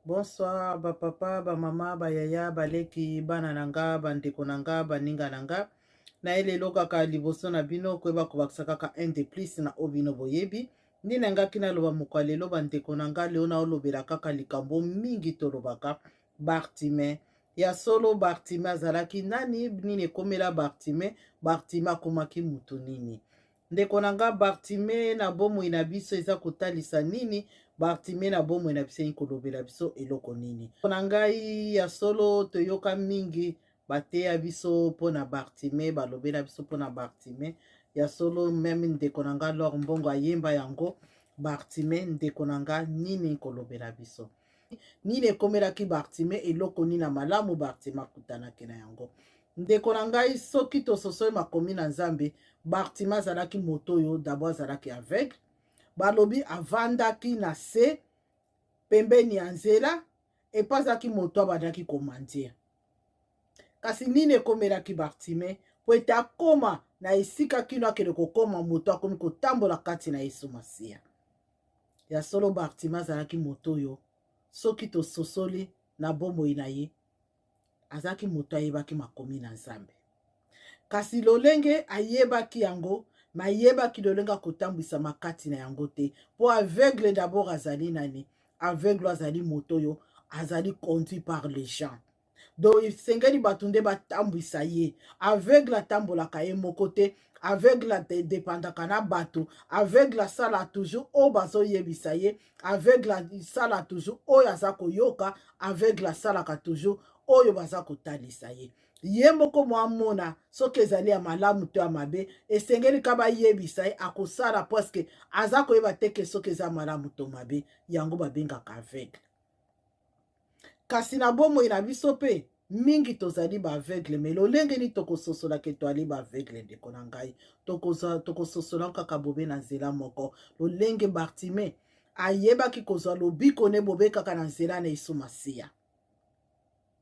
Bonsoir ba papa, ba mama, ba yaya, ba leki, bana na nga, ba ndeko na nga, baninga na nga. Naye lelo kaka liboso na bino koyeba kobakisa kaka un de plus na oyo bino boyebi. Nde nangaki naloba mokwa lelo ba ndeko na nga, lelo naolobela kaka likambo mingi tolobaka Bartime. Ya solo Bartime azalaki nani? Nini ekomela Bartime? Bartime akomaki mutu nini? Ndeko na nga, Bartime na bomoi na biso eza kotalisa nini? Bartime na bomoi na biso elingi kolobela biso eloko nini? Na ngai, ya solo toyoka mingi bateya biso mpo na Bartime, balobela biso mpo na Bartime. Ya solo meme ndeko na nga Lor Mbongo ayemba yango, Bartime ndeko na nga, nini kolobela biso? Nini ekomelaki Bartime? Eloko nini ya malamu Bartime akutanaki na yango? Ndeko na ngai, soki tososoli makomi na Nzambe, Bartime azalaki moto oyo d'abord azalaki aveugle. Balobi avandaki na se pembeni ya nzela, epo azalaki moto abandaki komandier. Kasi nini ekomelaki Bartime po ete akoma na esika kino akende kokoma moto akomi kotambola kati na Yesu Masiya? Ya solo Bartime azalaki moto oyo soki tososoli na bomoi na ye, azalaki moto ayebaki makomi na Nzambe. Kasi lolenge ayebaki yango, ma ayebaki lolenge akotambwisama kati na yango te. Po aveugle d'abord azali nani? Aveugle azali moto oyo azali conduit par les gens. Donc esengeli bato nde batambwisa ye. Aveugle atambolaka ye moko te, aveugle adependaka na bato, aveugle asala toujours oyo bazoyebisa ye, aveugle asala toujours oyo aza koyoka, aveugle asalaka toujours oyo baza kotalisa ye. Ye moko mwa amona soki ezali ya malamu to ya mabe, esengeli ka bayebisa ye, akosala parce aza koyeba te ke soki eza malamu to mabe. Yango babengaka aveugle. Kasi na bomoi na biso mpe mingi tozali ba aveugle, me lolenge nini tokososola ke toali ba aveugle? Ndeko na ngai, tokososola kaka bobe na nzela moko, lolenge Bartime ayebaki kozwa lobiko ne bobe kaka na nzela na Yesu Masiya.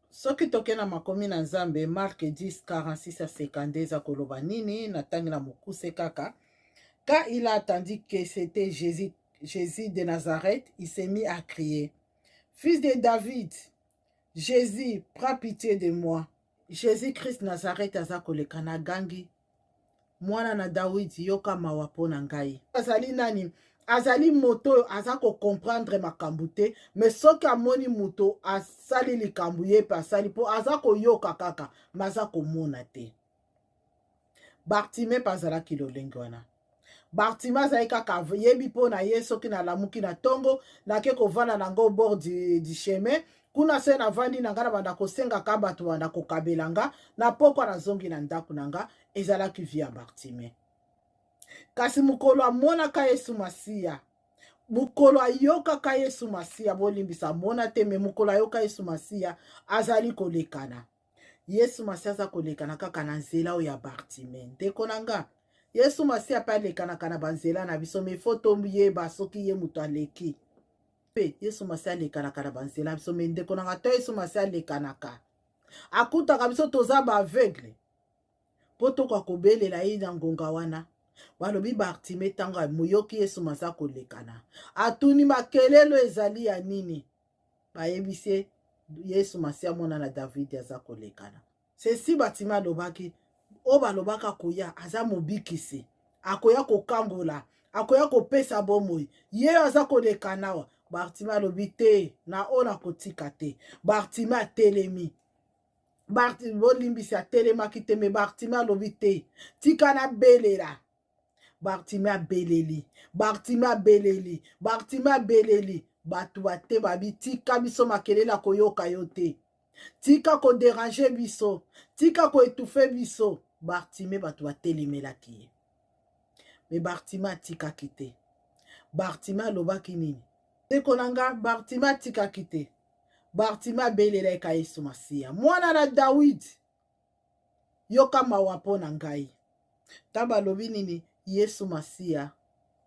Soki toke na makomi na Nzambe, Marc 10, 46 à 52 eza koloba nini? Natangi na mokuse kaka. Quand il a entendu que c'était Jésus, Jésus de Nazareth, il s'est mis à crier: Fils de David, Jésus, prends pitié de moi. Jésus-Christ Nazareth aza koleka na gangi, mwana na Dawidi, yoka mawa mpo na ngai. Azali nani? Azali moto oyo aza kocomprendre makambo te, me soki amoni moto asali likambo, ye mpe asali, mpo aza koyoka kaka, me aza komona te. Bartime mpe azalaki lolenge wana. Bartime azali kaka yebi mpo na ye, soki nalamuki na ntongo, nake kovanda nango bord du chemin kuna, se navandi na nga na banda kosengaka bato, banda kokabela nga, na pokwa nazongi na ndako na nga. Ezalaki vie ya Bartime. Kasi mokolo amonaka Yesu Masiya, mokolo ayokaka Yesu Masiya, bolimbisa, amona te, me mokolo ayoka Yesu Masiya azali kolekana, Yesu Masiya aza kolekana kaka na nzela oyo ya Bartime. Ndeko na nga, Yesu Masiya mpe alekanaka na banzela na biso, me fo toyeba soki ye moto aleki. Mpe Yesu Masiya alekanaka na banzela na biso, me ndeko na nga, to Yesu Masiya alekanaka, akutaka biso toza ba aveugle, mpo tokoka kobelela ye na ngonga wana. Balobi Bartime ntango moyoki Yesu Masiya kolekana, atuni makelelo ezali ya nini? Bayebisi ye Yesu Masiya mwana na David aza kolekana. Sesi Bartime alobaki oyo balobaka koya aza mobikisi, akoya kokangola, akoya kopesa bomoi, ye oyo aza kolekana awa. Bartime alobi te, na oyo nakotika te. Bartime atelemi, bolimbisi, atelemaki te, me Bartime alobi te, tika nabelela. Bartime abeleli, Bartime abeleli, Bartime abeleli. Bato bate babi tika biso makelele, akoyoka yo te, tika koderange biso, tika koetufe biso. Bartime, bato batelemelaki ye, me Bartime atikaki te. Bartime alobaki nini? Ndeko na nga, Bartime atikaki te. Bartime abelelaki Yesu Masiya mwana na Dawidi, yoka mawa mpo na ngai. Ntango balobi nini? Yesu Masiya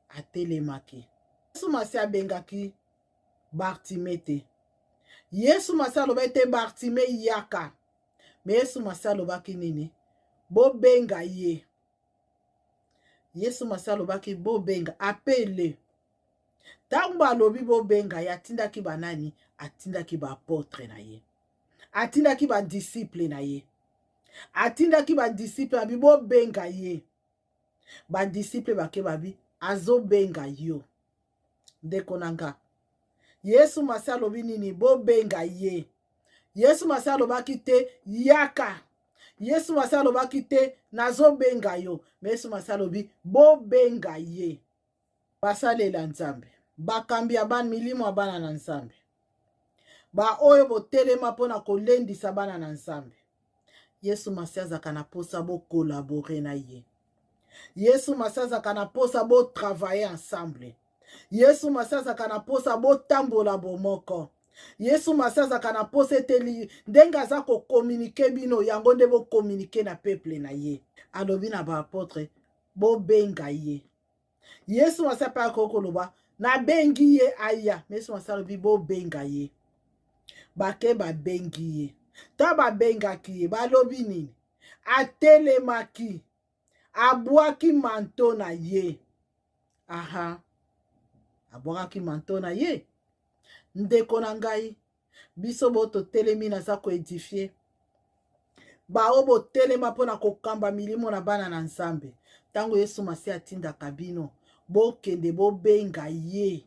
atelemaki. Yesu Masiya abengaki Bartime te. Yesu Masiya alobaki te Bartime yaka. Me Yesu Masiya alobaki nini? Bobenga ye. Yesu Masiya alobaki bobenga, apele. Ntango balobi bobenga ye, atindaki banani? Atindaki baapotre na ye, atindaki badisiple na ye, atindaki badisiple abi bobenga ye. Badisiple bake babi azobenga yo. Ndeko na nga, Yesu Masiya alobi nini? Bobenga ye. Yesu Masiya alobaki te yaka. Yesu Masiya alobaki te nazobenga yo. Me Yesu Masiya alobi bobenga ye. Basalela Nzambe, bakambi ya bana, milimo ya bana na Nzambe, baoyo botelema mpo na kolendisa bana na Nzambe. Yesu Masiya azalaka na mposa bokolabore na ye. Yesu Masiya azalaka na mposa botravaille ensemble. Yesu Masiya azalaka na mposa botambola bomoko. Yesu Masiya azalaka na mposa ete ndenge aza kokomunike bino, yango nde bokomunike na peuple na ye. Alobi na baapotre bobenga ye. Yesu Masiya mpe akoki koloba nabengi ye aya. Yesu Masiya alobi bobenga ye. Bake babengi ye. Ta babengaki ye, balobi nini? Atelemaki, abwaki manto na ye. Aha, abwakaki manto na ye. Ndeko na ngai, biso bo totelemi naza koedifie bao botelema mpo na kokamba milimo na bana na Nzambe. Ntango Yesu Masiya atindaka bino, bokende bobenga ye,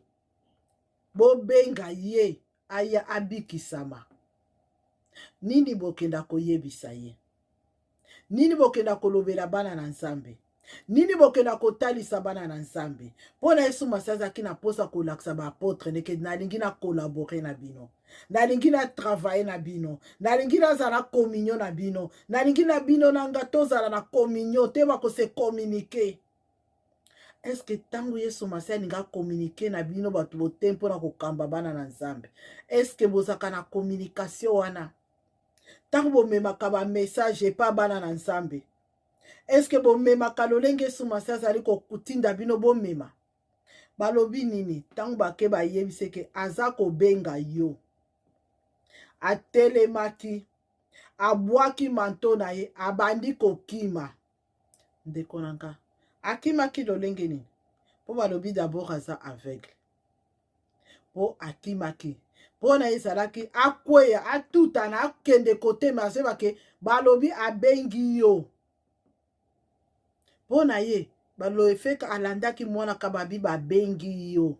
bobenga ye aya abikisama. Nini bokenda koyebisa ye? Nini bokenda kolobela bana na Nzambe? Nini bokenda kotalisa bana na Nzambe? Mpo na Yesu Masiya azalaki na mposa kolakisa baapotre ndeke nalingi na kolabore na bino, nalingi na travaille na bino, nalingi nazala na communion na bino, nalingi na bino na nga tozala na communion te, bakose communiquer. Eske ntango Yesu Masiya alingi akomunike na bino bato bote mpo na kokamba bana na Nzambe, eske bozalaka na communication wana? Ntango bomemaka bamessage epa bana na Nzambe, eske bomemaka lolenge Yesu Masiya azali kotinda bino bomema? Balobi nini ntango bake bayebisi eke aza kobenga yo? Atelemaki, abwaki manto na ye, abandi kokima. Ndeko na nga, akimaki lolenge nini? Mpo balobi d'abord aza aveugle, mpo akimaki mpo na ye ezalaki akweya, atutana, akende kotema, azoyeba ke balobi abengi yo. Mpo na ye baloefeka alandaki mwana ka babi babengi yo,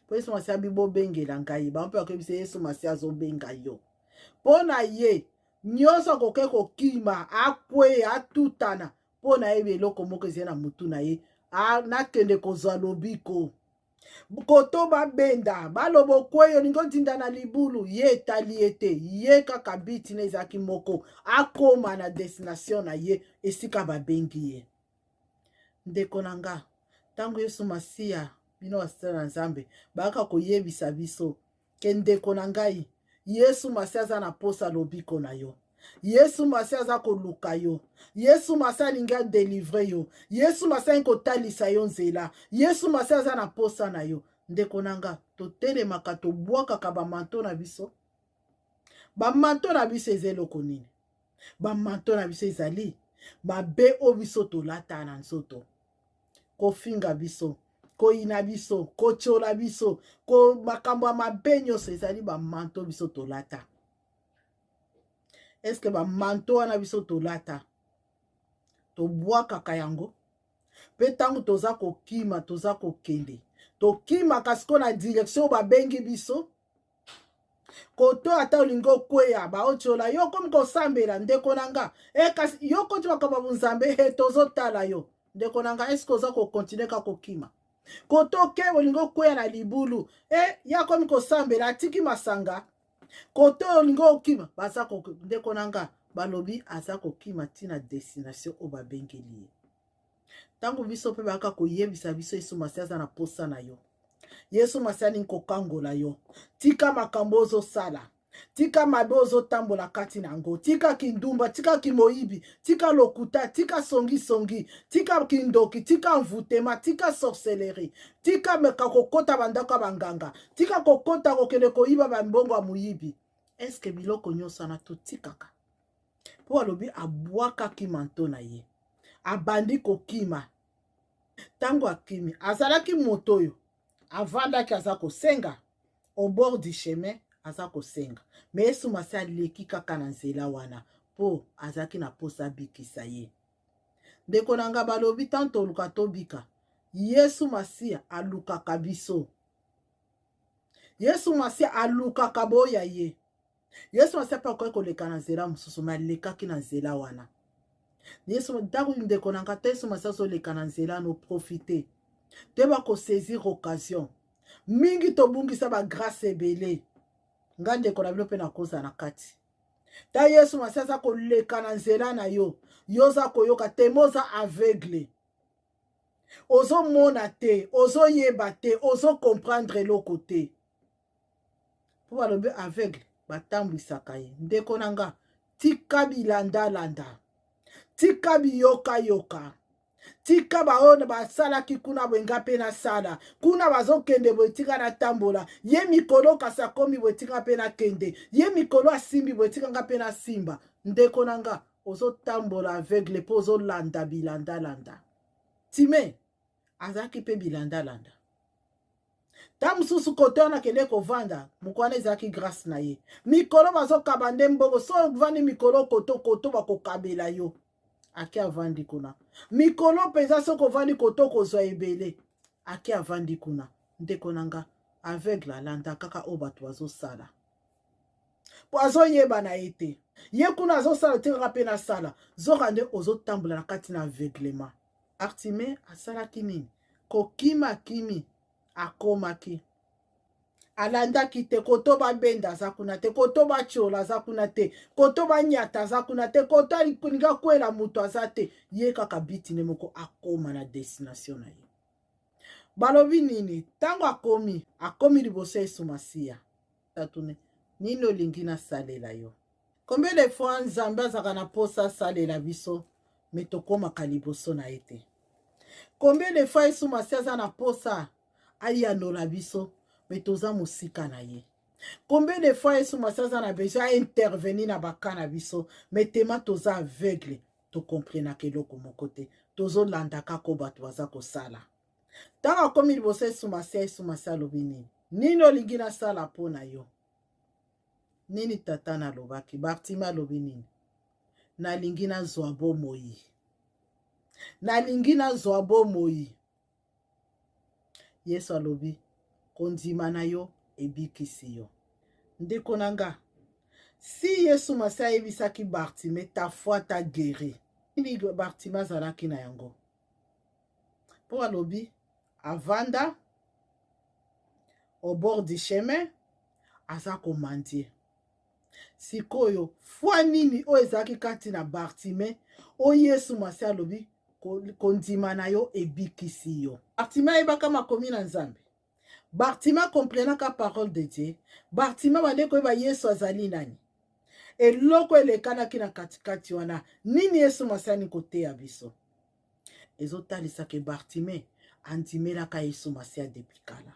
mpo Yesu Masiya abi bobengela ngai. Bango mpe bakoyebisa Yesu Masiya azobenga yo. Mpo na ye nyonso akoki kokima, akweya, atutana, mpo na ye eloko moko ezali na mutu na ye, nakende kozwa lobiko. Koto babenda baloba okweyi, olingi odinda na libulu, ye etali ye te, ye kaka biti na ezalaki moko, akoma na destination na ye esika babengi ye. Ndeko na nga, ntango Yesu Masiya bino basala na Nzambe bayaka koyebisa biso ke ndeko na ngai, Yesu Masiya aza na posa lobiko na yo, Yesu Masiya aza koluka yo, Yesu Masiya alingi adelivre yo, Yesu Masiya alingi kotalisa yo nzela, Yesu Masiya aza na posa na yo. Ndeko na nga, totelemaka, tobwakaka bamanto na biso. Bamanto na biso eza eloko nini? Bamanto na biso ezali mabe oyo biso tolata na nzoto, kofinga biso, koyina biso, kotiola biso, ko makambo ya mabe nyonso ezali bamanto biso tolata. Eske bamanto wana biso tolata, tobwakaka yango? Mpe ntango toza kokima, toza kokende, tokimaka sikoyo na direction babengi biso. Koto ata olingi okweya, baotiola yo, okomi kosambela. Ndeko na nga, e kasi yo koti makambo ya bonzambe, e tozotala yo. Ndeko na nga, eske oza kokontinue kaka kokima? Koto oke olingi okweya na libulu, e ye akomi kosambela, atiki masanga. Koto olingi okima, baza ndeko na nga, balobi aza kokima ntina destination oyo babengeli ye. Ntango biso mpe bayaka koyebisa biso Yesu Masiya aza na posa na yo, Yesu Masiya alingi kokangola yo, tika makambo ozosala, tika mabe ozotambola kati na yango, tika kindumba, tika kimoyibi, tika lokuta, tika songisongi, tika kindoki, tika mvutema, tika sorcellerie, tika meka kokota bandako ya banganga, tika kokota kokende koyiba bambongo ya moyibi. Eske biloko nyonso wana totikaka? Mpo alobi abwakaki manto na ye, abandi kokima. Ntango akimi, azalaki moto oyo Avandaki aza kosenga au bord du chemin, aza kosenga, me Yesu Masiya aleki kaka na nzela wana mpo azalaki na mposa abikisa ye. Ndeko na nga, balobi ntango toluka tobika, Yesu Masiya alukaka biso. Yesu Masiya alukaka boya ye. Yesu Masiya mpe akoki koleka na nzela mosusu, me alekaki na nzela wana. Yesu, ntango, ndeko na nga, ta Yesu Masiya azoleka na nzela, no profite, toyeba kosaisir occasion. Mingi tobungisa bagrâce ebele. Nga ndeko na bino mpe nakozala na kati. Ta Yesu Masiya aza koleka na nzela na yo, yo oza koyoka te, mo oza aveugle, ozomona te, ozoyeba te, ozokomprendre eloko te, mpo balobi aveugle batambwisaka ye. Ndeko na nga, tika bilandalanda, tika biyokayoka, tika baoyo basalaki kuna boye, nga mpe nasala kuna, bazokende boye, tika natambola. Ye mikolo kasi akomi boye, tika mpe nakende. Ye mikolo asimbi boye, tika nga mpe nasimba. Ndeko na nga, ozotambola aveugle mpo ozolanda bilandalanda. Time azalaki mpe bilandalanda. Ta mosusu kote wana akende kovanda moko wana ezalaki grâce na ye. Mikolo bazokaba nde mbongo, so ovandi mikolo koto koto bakokabela yo. Ake avandi kuna mikolo mpenza, soki ovandi koto kozwa ebele. Ake avandi kuna. Ndeko na nga, aveugle alanda kaka oyo bato bazosala, mpo azoyeba na ye te. Ye kuna azosala te, kaka mpe nasala. Zoka nde ozotambola na kati na aveuglement. Bartime asalaki nini? Kokima kimi, akomaki, alandaki te. Koto babenda aza kuna te, koto batiola aza kuna te, koto banyata aza kuna te, koto alinga kwela moto aza te. Ye kaka bitine moko akóma na destination na ye. Balobi nini? Ntango akomi, akomi liboso ya Yesu Masiya, atuni: "Nini olingi nasalela yo?" Combien de fois Nzambe azalaka na mposa asalela biso, me tokómaka liboso na ye te? Combien de fois Yesu Masiya aza na mposa ayanola biso, me toza mosika na ye? Combien de fois Yesu Masiya aza na besoin aintervenir na baka na biso, me tema toza aveugle, tokomprenaka eloko moko te, tozolanda kaka oyo bato baza kosala? Ntango akomi liboso Yesu Masiya, Yesu Masiya alobi nini? "Nini olingi nasala mpo na yo?" Nini tata nalobaki? Bartime alobi nini? "Nalingi nazwa bomoi, nalingi nazwa bomoi." Yesu alobi: "Kondima na yo ebikisi yo." Ndeko na nga, si Yesu Masi ayebisaki Bartime: "Ta foi t'a guéri", nini Bartime azalaki na yango? Mpo alobi avanda au bord du chemin, aza komendier. Sikoyo foi nini oyo ezalaki kati na Bartime oyo Yesu Masi alobi: "Kondima na yo ebikisi yo"? Bartime ayebaka makomi na Nzambe. Bartime akomprenaka parole de Dieu. Bartime bande koyeba Yesu azali nani. Eloko elekanaki na katikati wana nini? Yesu Masiani koteya biso ezotalisaka Bartime andimelaka Yesu Masiya depuis kala.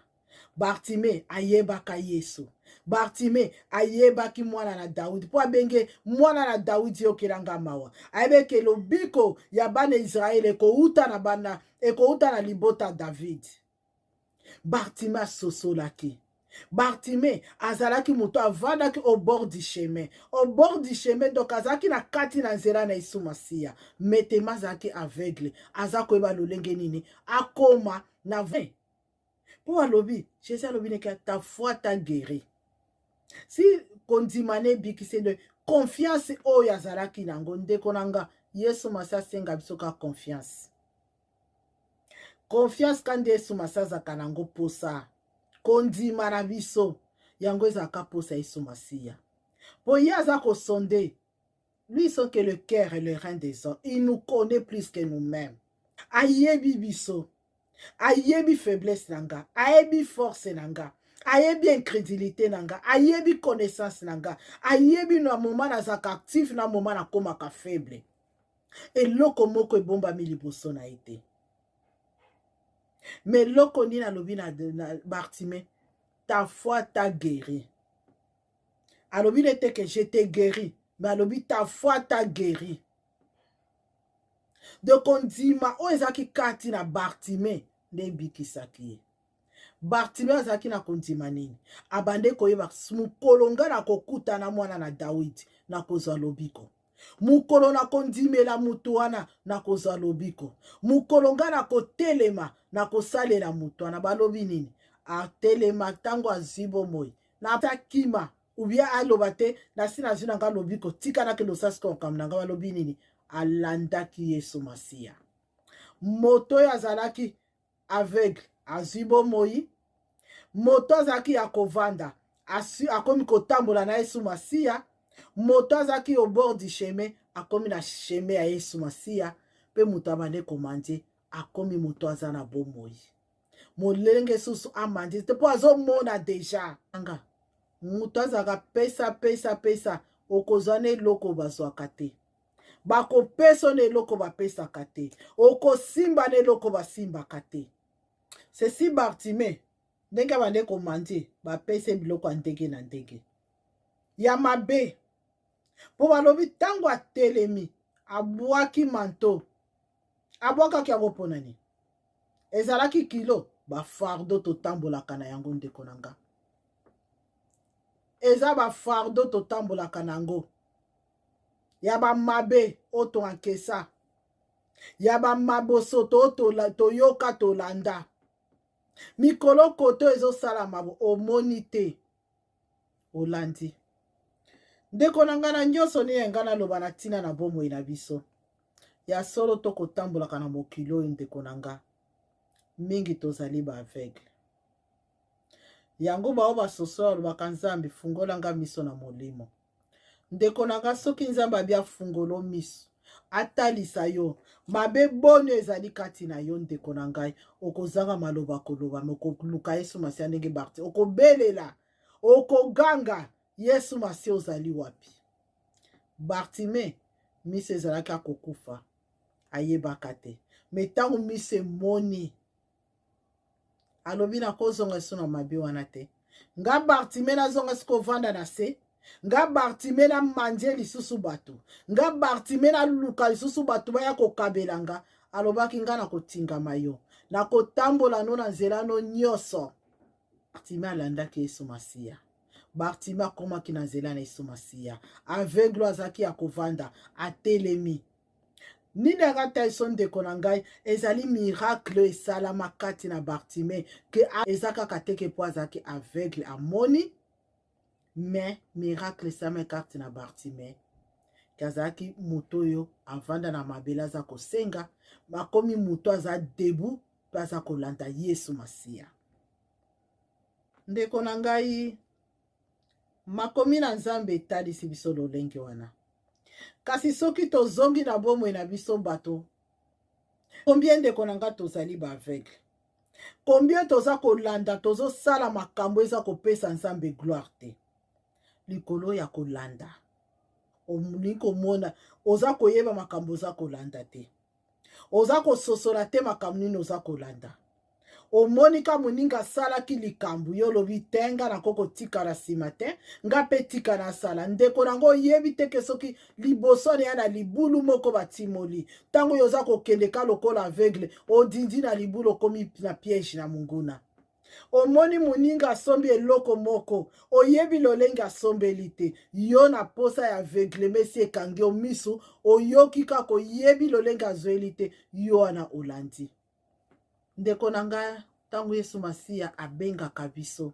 Bartime ayebaka Yesu. Bartime ayebaki mwana na Dawidi, mpo abenge mwana na Dawidi, yokelanga mawa. Ayebeke lobiko ya bana Israele ekouta na bana, ekouta na libota David. Bartime asosolaki. Bartime azalaki moto avandaki au bord du chemin, au bord du chemin, donc azalaki na kati na nzela na Yesu Masiya. Metema azalaki aveugle, aza koyeba lolenge nini akoma na mpo alobi, Jésus alobi neke: "Ta foi t'a guéri." Si kondima na ebikisi nde confiance oyo azalaki nango. Ndeko na nga, Yesu Masi asenga biso ka confiance, confiance ka nde Yesu Masi azalaka nango mposa. Kondima na biso yango ezalaka mposa Yesu Masiya, mpo ye aza kosonder. Lui sonde que le cœur et le rein des hommes. Il nous connaît plus que nous-mêmes. Ayebi biso, ayebi faiblesse na nga, ayebi force na nga, ayebi incrédulité na nga, ayebi connaissance na nga, ayebi na moment nazalaka actif, na moment nakomaka faible. Eloko moko ebombami liboso na ye te. Me eloko nini alobi na Bartime? "Ta foi t'a guéri." Alobi ne te que "je t'ai guéri", mais alobi: "Ta foi t'a guéri." De kondima oyo ezalaki kati na Bartime nde ebikisaki ye. Bartime azalaki na kondima nini? Abande koyeba mokolo ngai nakokutana mwana na Dawidi, nakozwa lobiko. Mokolo nakondimela moto wana, nakozwa lobiko. Mokolo ngai nakotelema, nakosalela moto wana. Balobi nini? Atelema ntango azwi bomoi, natakima ubia aloba te, nasi nazwi na ngai lobiko, tika nakende kosala sikoyo makambo na ngai. Balobi nini? Alandaki Yesu Masiya. Moto oyo azalaki aveugle azwi bomoi, moto azalaki ya kovanda akomi kotambola na Yesu Masiya, moto azalaki au bord du chemin akomi na chemin ya Yesu Masiya, mpe moto abandi komandie akomi moto aza na bomoi. Molenge susu amandie te mpo azomona deja anga moto azalaka pesa pesa pesa, okozwa na eloko bazwaka te, bakopesa na eloko bapesaka te, okosimba na eloko basimbaka te. Ceci Bartime ndenge abande komandie, bapesa biloko ya ndenge na ndenge ya mabe, mpo balobi ntango atelemi abwaki manto, abwakaki yango mpo na nini? Ezalaki kilo bafardo totambolaka na yango, ndeko na nga, eza bafardo totambolaka na yango ya bamabe oyo toankesa, ya bamabosoto oyo toyoka tolanda mikolo koto ezosalama, omoni te, olandi. Ndeko na ngai, na nyonso nini ngai naloba na ntina na bomoi na biso ya solo, tokotambolaka na mokili oyo, ndeko na nga, mingi tozali baaveugle. Yango bao basoso balobaka, Nzambe, fungola nga miso na molimo. Ndeko na nga, soki Nzambe abi afungolo miso, atalisa yo mabe boni ezali kati na yo, ndeko na ngai, okozanga maloba koloba, me okoluka Yesu Masiya ndenge Barti, okobelela, okoganga, Yesu Masiya ozali wapi? Bartime miso ezalaki akokufa, ayebaka te, me ntango miso emoni, alobi, nakozonga lisusu na mabe wana te. Nga Bartime nazonga soki ovanda na se, nga Bartime namandie lisusu bato, nga Bartime naluka lisusu bato baya kokabela nga. Alobaki, nga nakotingama yo, nakotambola no na nzela no nyonso. Bartime alandaki Yesu Masiya. Bartime akomaki na nzela na Yesu Masiya. Aveugle azalaki ya kovanda, atelemi. Nini akata eso? Ndeko na ngai, ezali miracle esalama kati na Bartime, ke eza kaka teke mpo azalaki aveugle amoni, mais miracle esalama kati na Bartime ke azalaki moto oyo avanda na mabele aza kosenga, akomi moto aza debout mpe aza kolanda Yesu Masiya. Ndeko na ngai, makomi na Nzambe etalisi biso lolenge wana. Kasi soki tozongi na bomoi na biso bato, combien, ndeko na ngai, tozali baaveugle? Combien toza kolanda, tozosala makambo eza kopesa Nzambe gloire te? Likolo ya kolanda, olingi komona, oza koyeba makambo oza kolanda te, oza kososola te makambo nini oza kolanda. Omoni ka moninga asalaki likambo, yo olobi te, nga nako kotikala nsima te, nga mpe tika nasala. Ndeko nango, oyebi te ke soki liboso na ya na libulu moko batimoli, ntango oyo oza kokende ka lokola aveugle, odindi na libulu, okomi na piège na monguna. Omoni moninga asombi eloko moko, oyebi lolenge asombeli te, yo na posa ya aveuglement esi ekangi yo miso, oyoki kaka, oyebi lolenge azweli te, yo wana olandi. Ndeko na ngai, ntango Yesu Masiya abengaka biso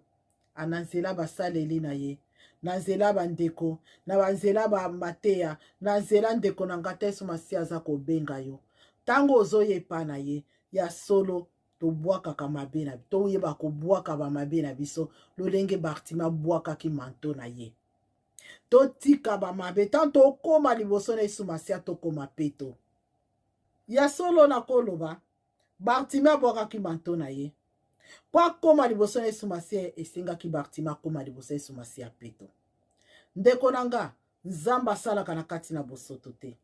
na nzela basaleli na ye, na nzela bandeko, na banzela bamateya, na nzela, ndeko na ngai, ta Yesu Masiya aza kobenga yo, ntango ozoyepa na ye ya solo, tobwakaka mabe na, toyeba kobwaka bamabe na biso lolenge Bartime abwakaki manto na ye. Totika bamabe, ntango tokóma liboso na Yesu Masiya, tokóma peto ya solo. Nakoloba, Bartime abwakaki manto na ye mpo akóma liboso na Yesu Masiya. Esengaki Bartime akóma liboso ya Yesu Masiya peto. Ndeko na nga, Nzambe asalaka na kati na bosoto te.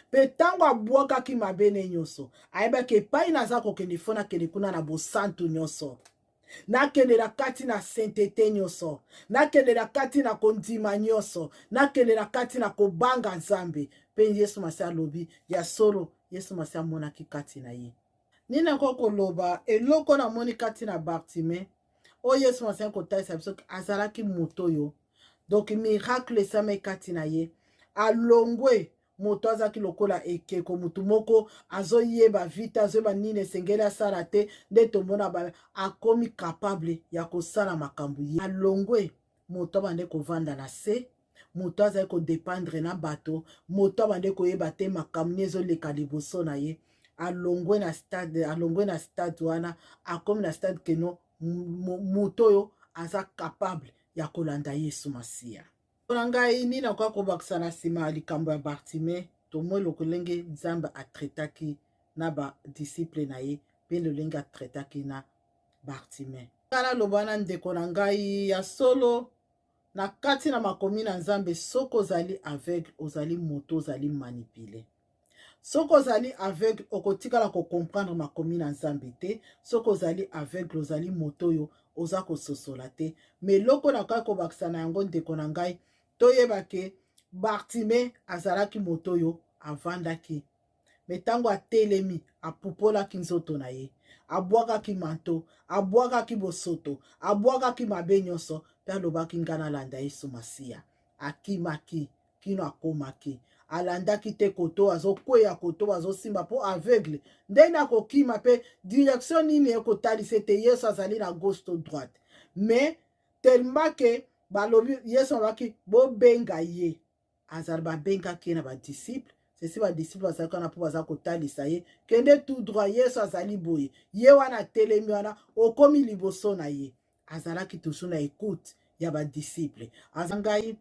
Mpe ntango abwakaki mabe ne nyonso, ayebaki epai naza kokende, fo nakende kuna na bosantu nyonso, nakende na kati na sainteté nyonso, nakende na kati na kondima nyonso, nakende na kati na kobanga Nzambe. Mpe Yesu Masiya alobi ya solo, Yesu Masiya amonaki kati na ye nini? Nakoki koloba eloko namoni kati na Bartime. Oyo Yesu Masiya kotalisa biso, azalaki moto oyo, donc miracle esamaki kati na ye. Alongwe moto azalaki lokola ekeko, motu moko azoyeba vite, azoyeba nini esengeli asala te. Nde tomona akomi capable ya kosala makambo ye. Alongwe moto abande kovanda na se, moto azali kodépendre na bato, moto abande koyeba te makambo nini ezoleka liboso na ye. Alongwe na stade wana, akomi na stade que non, moto oyo aza capable ya kolanda Yesu Masiya. Mpona ngai, nini akoka kobakisa na nsima ya likambo ya Bartime? Tomoi lolenge Nzambe atraitaki na badisciple na ye mpe lolenge atraitaki na Bartime. Ngai naloba na ndeko na ngai ya solo, na kati na makomi na Nzambe, soki ozali aveugle, ozali moto ozali manipulé. Soki ozali aveugle, okotikala kocomprendre makomi na Nzambe te. Soki ozali aveugle, ozali moto oyo oza kososola te. Mais eloko nakoki kobakisa na yango, ndeko na ngai, toyeba que Bartime azalaki moto oyo avandaki, mais ntango atelemi, apupolaki nzoto na ye, abwakaki manteau, abwakaki bosoto, abwakaki mabe nyonso mpe alobaki: "Ngai nalanda Yesu Masiya." Akimaki kino akomaki. Alandaki te koto azokweya, koto azosimba, mpo aveugle ndenge akokima mpe direction nini ekotalisa ete Yesu azali na gauche to droite. Mais tellement que balobi, Yesu alobaki: "Bobenga ye." Azali, babengaki ye na badisciple. Ceci, badisciple bazalaki wana mpo baza kotalisa ye: "Kende tout droit, Yesu azali boye." Ye wana atelemi wana, okomi liboso na ye. Azalaki toujours na écoute ya badisciple. Aza ngai,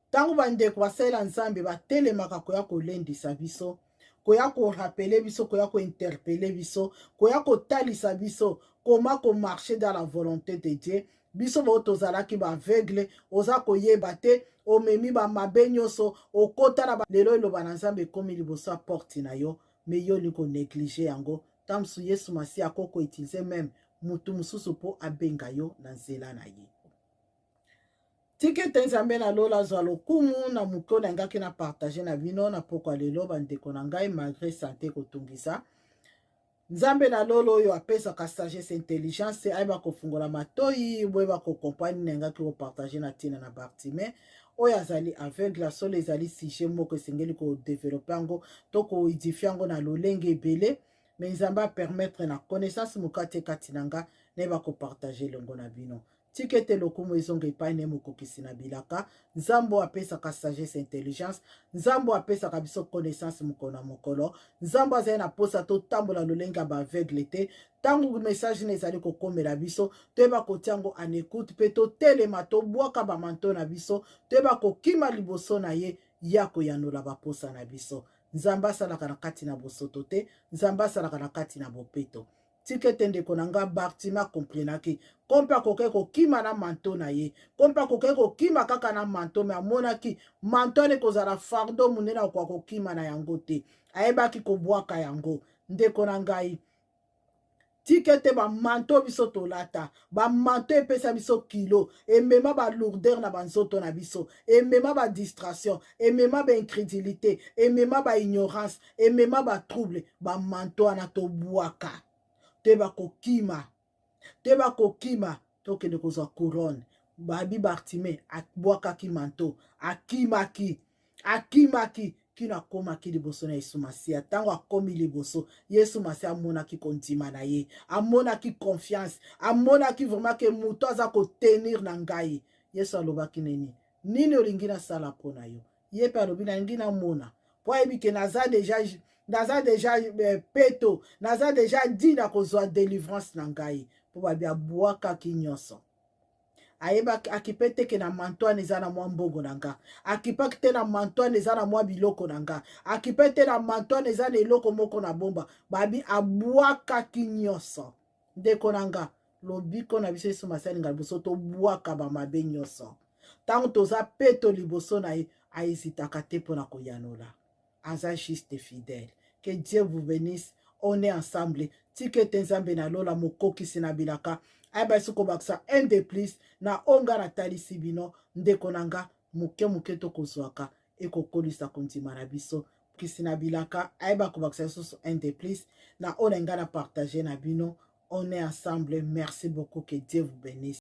ntango bandeko basalela Nzambe batelemaka koya kolendisa biso, koya korappeler biso, koya kointerpeller biso, koya kotalisa biso comment komarcher dans la volonté de Dieu, biso bao tozalaki baaveugle, oza koyeba te, omemi bamabe nyonso, okota na lelo, eloba na Nzambe ekómi liboso ya porte na yo, mais yo olingi konégliger yango. Ntango mosusu Yesu Masiya akoki koutiliser même motu mosusu mpo abenga yo na nzela na ye. Tika ete Nzambe na lola azwa lokumu na moke oyo nangaki na partage na bino na pokwa lelo. Bandeko na ngai, malgré santé kotungisa, Nzambe na lolo oyo apesaka sagesse, intelligence, ayeba kofungola matoi, boyeba kocomprendre nini nangaki kopartager na ntina na Bartime oyo azali aveugle. Solo, ezali sujet moko esengeli kodévelopper yango to koédifier yango na lolenge ebele, mais Nzambe apermettre na connaissance moke te kati na nga nayeba kopartager elongo na bino. Tika ete lokumu ezonga epai na ye, mokokisi na bilaka, Nzambe oyo apesaka sagesse, intelligence, Nzambe oyo apesaka biso connaissance mokolo na mokolo. Nzambe azali na posa totambola lolenge ya baaveugle te. Ntango message na ezali kokomela biso, toyeba kotia yango en écoute mpe totelema, tobwaka bamanteau na biso, toyeba kokima liboso na ye ya koyanola baposa na biso. Nzambe asalaka na kati na bosoto te, Nzambe asalaka na kati na bopeto. Tika ete ndeko na nga Bartime acomprenaki ko mpe akokaki kokima na manteau na ye, ko mpe akokaki kokima kaka na manteau, mais amonaki manteau wana ekozala fardeau monene, akoka kokima na yango te. Ayebaki kobwaka yango. Ndeko na ngai, tika ete bamanteau biso tolata, bamanteau epesa biso kilo, emema balourdeur na banzoto na biso, emema badistraction, emema baincrédulité, emema baignorance, emema batrouble, bamanteau wana tobwaka, toyeba kokima, toyeba kokima, tokende kozwa couronne. Babi Bartime abwakaki manteau, akimaki, akimaki kino akomaki liboso na Yesu Masiya. Ntango akomi liboso, Yesu Masiya amonaki kondima na ye, amonaki confiance, amonaki vraiment que moto aza kotenir na ngai. Yesu alobaki: "Nini nini olingi nasala mpo na yo?" Ye mpe alobi: "Nalingi namona," mpo ayebi que naza déjà peto, naza déjà di na kozwa délivrance na ngai, mpo babi abwakaki nyonso. Ayebaki, akipe te que na manteau wana eza na mwa mbongo na nga, akipaki te na manteau wana eza na mwa biloko na nga, akipe te na manteau wana eza na eloko moko na bomba. Babi abwakaki nyonso. Ndeko na nga, lobiko na biso, Yesu Masiya alinga liboso tobwaka bamabe nyonso. Ntango toza peto liboso na ye, ahésitaka te mpona koyanola. Aza juste, fidèle. Que Dieu vous bénisse. On est ensemble. Tika ete Nzambe na lola, mokokisi na bilaka, ayeba esi kobakisa un de plus na oyo nga natalisi bino. Ndeko na nga, moke moke tokozwaka, ekokolisa kondima na biso. Kisi na bilaka ayeba kobakisa lisusu un de plus na oyo na ngai na partage na bino. On est ensemble. Merci beaucoup, que Dieu vous bénisse.